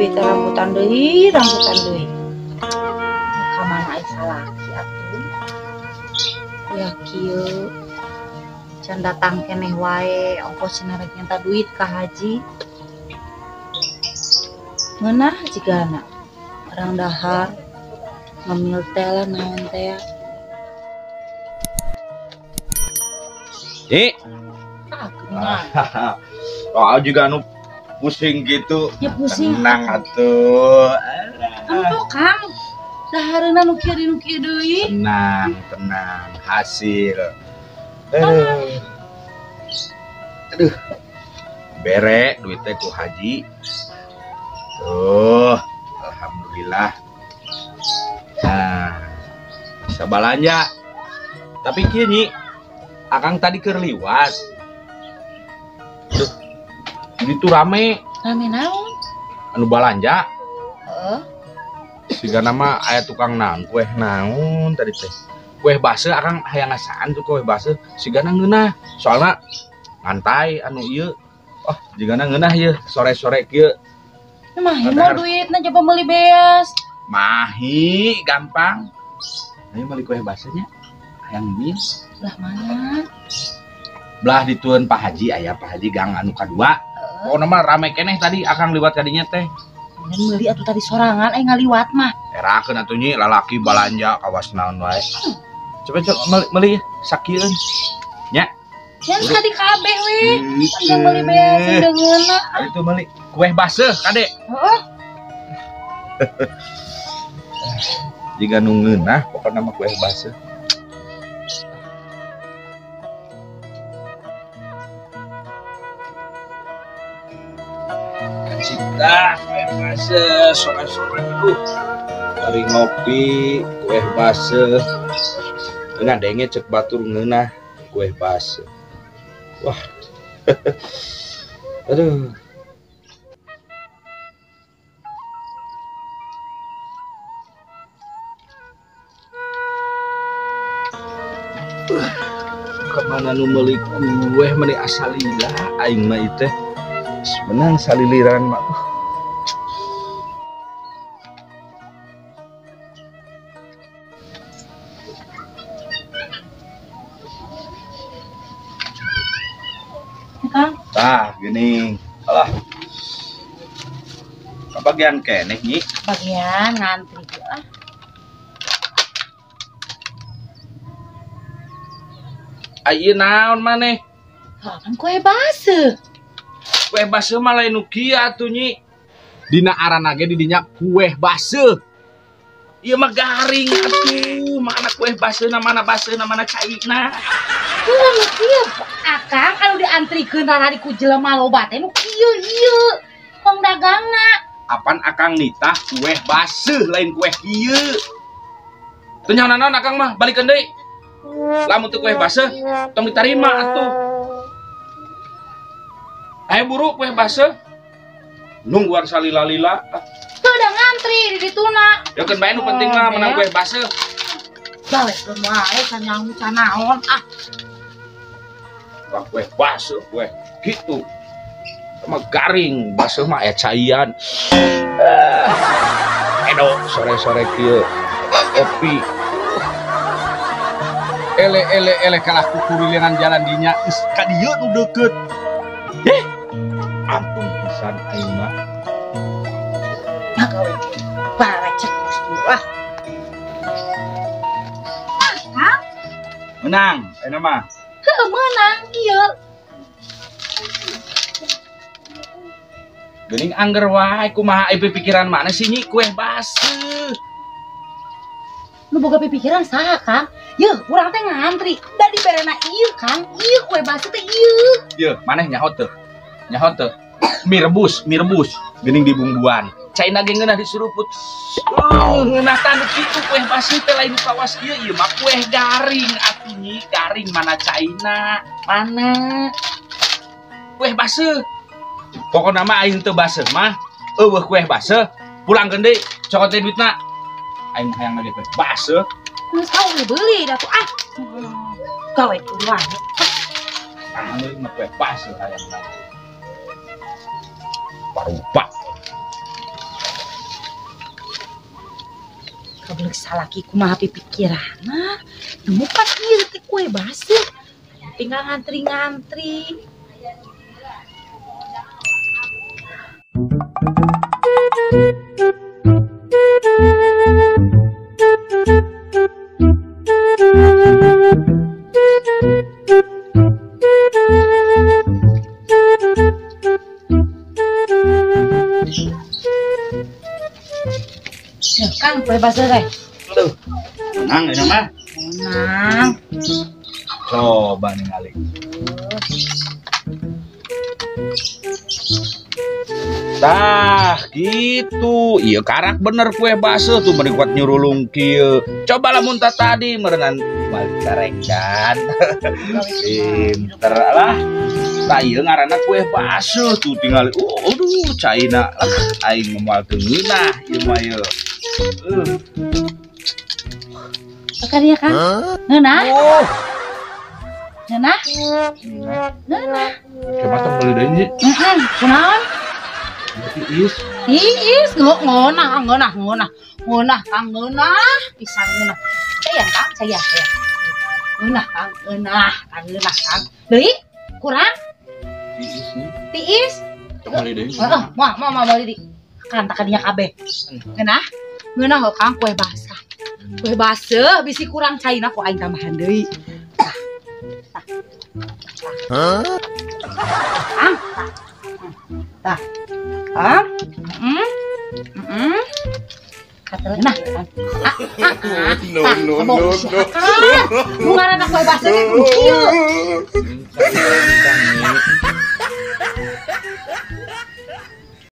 Bibi teh rambutan deui, rambutan deui. Ka mana ai salaki atuh? Ya kieu. Can datang keneh wae, ongkos cenah rek nyenta duit ka haji. Ngeunah jigana. Orang dahar ngemil teh lah naon teh. Nih. Ah, oh, juga anu pusing gitu. Ya pusing. Tenang atuh. Empok Kang. Dahareuna nu kieu nu kieu deui. Tenang, tenang. Hasil. Aduh. Aduh. Bere duitnya ku haji. Tuh, alhamdulillah. Nah, bisa balanja. Tapi kieu Nyi, Akang tadi keur liwat. Duh, jadi tuh rame. Rame naon? Anu balanja. Heeh. Siga nama aya tukang naon, kue naon tadi teh. Kue baseuh Akang hayang ngasaan tuh kue baseuh sigana ngeunah. Soalna ngantai anu ieu. Oh, jigana ngeunah ieu sore-sore kieu. Mahi mau duitna coba meuli beas. Mahi gampang. Ayo meuli kue baseuhnya. Hayang mil. Belah mana? Belah ditueun Pak Haji aya Pak Haji gang anu kadua. Pokona mah rame keneh tadi Akang liwat kadinya teh. Kemudian meuli atuh tadi sorangan ai ngaliwat mah. Erakeun atuh Nyi lalaki balanja kawas naon wae. Coba coba meuli sakieun. Nya. Yang tadi kabeh we. Yang meuli beas deungeunna. Itu meuli kue baseuh kade. Heeh. Jiga nu ngeunah pokona mah kue baseuh. Cipta kue baseuh sore-sore aduh. Bari ngopi kue baseuh. Ngadenge cek batur ngeunah kue baseuh. Wah. Aduh. Kemana nu meuli kue meuni asalila aing mah ieu teh. Menang saliliran mah. Kang. Tah, gini. Alah. Kebagian keneh Nyi. Bagian ngantri ah. Ayeuna naon maneh? Hah, kan kue baseuh. Kue baseuh mah lain nu kieu atuh Nyi. Dina arana ge di dinya kue baseuh. Ieu mah garing atuh, mana kue baseuhna mana baseuhna mana caina. Heuh nu kieu Akang anu diantrikeun rarari ku jelema loba teh nu kieu ieu. Tong dagangna. Apan Akang nitah kue baseuh lain kue kieu. Teu nyaho naon Akang mah balikeun deui. Lamun teu kue baseuh tong ditarima atuh. Ayo buru kue baseuh. Nungguan salila-lila. Tuh udah ngantri di dituna. Ya keun bae nu penting mah menang kue baseuh. Balekeun wae sanyahu canaon ah. Wah, kue baseuh kue gitu. Sama garing baseuh mah aya caian. Edo sore-sore kieu kopi. Ele ele ele kalah kukurilingan jalan dinya geus ka dieu nu deukeut. Eh, ampun pisan aing mah. Magawe barecek gusti ah. Kang. Menang, ayeuna mah. Heuh meunang ieu. Geuning angger wae kumaha ai pikiran mana sih Nyi kue baseuh. Nu boga pikiran saha Kang? Yeuh, urang teh ngantri. Da diberena ieu Kang, ieu kue baseuh teh ieu. Yeuh, maneh nyaho teu? Nyaho teu? Mie rebus, geuning dibumbuan. Caina ge ngeunah disuruput. Ngeunah tanduk kitu kue baseuh teh lain kawas kieu ieu mah kue garing atuh Nyi, garing mana caina? Mana? Kue baseuh. Pokona mah aing teu baseuh mah, eueuh kue baseuh, pulangkeun deui, cokot teh duitna. Aing hayang lagi kue baseuh. Geus tau geus beuli da tuh ah. Gawe wae. Ah, meuli mah kue baseuh hayang. Parupa. Geuleuh salaki kumaha pipikiranna. Duh pan ieu teh kue baseuh. Tinggal ngantri-ngantri. Ya, Kang, kue baseuh teh. Aduh. Menang ini mah. Menang. Coba ningali. Tah, gitu. Iya karak bener kue baseuh tuh meni kuat nyurulung kieu. Coba lamun tadi meureunan balik carekan. Pinter lah. Tah ieu ngaranna kue baseuh tuh tingali. Aduh, caina lah aing moal teu ngeunah ieu mah ieu. Makan ya, Kang? Ngeunah? Oh. Ngeunah? Ngeunah. Coba tong beli deui nya. Heeh, kunaon? Tiis. Tiis, ngeunah, ngeunah, ngeunah. Ngeunah, Kang, ngeunah pisan ngeunah. Sayang, Kang, sayang, sayang. Ngeunah, Kang, ngeunah, Kang, ngeunah, Kang. Deui? Kurang? Tiis nya. Tiis. Tong beli deui. Heeh, moal, moal, moal beli deui. Kan tak kadinya kabeh. Ngeunah? Ngeunah heuh, Kang, kue basah. Kue baseuh bisi kurang caina ku aing tambahan deui. Tah. Tah. Hah? Kang. Tah. Kang. Heeh. Heeh. Nah, Kang. Ah, ah, ah. No, no, no, no. Nu ngaranna kue baseuh teh kudu kieu.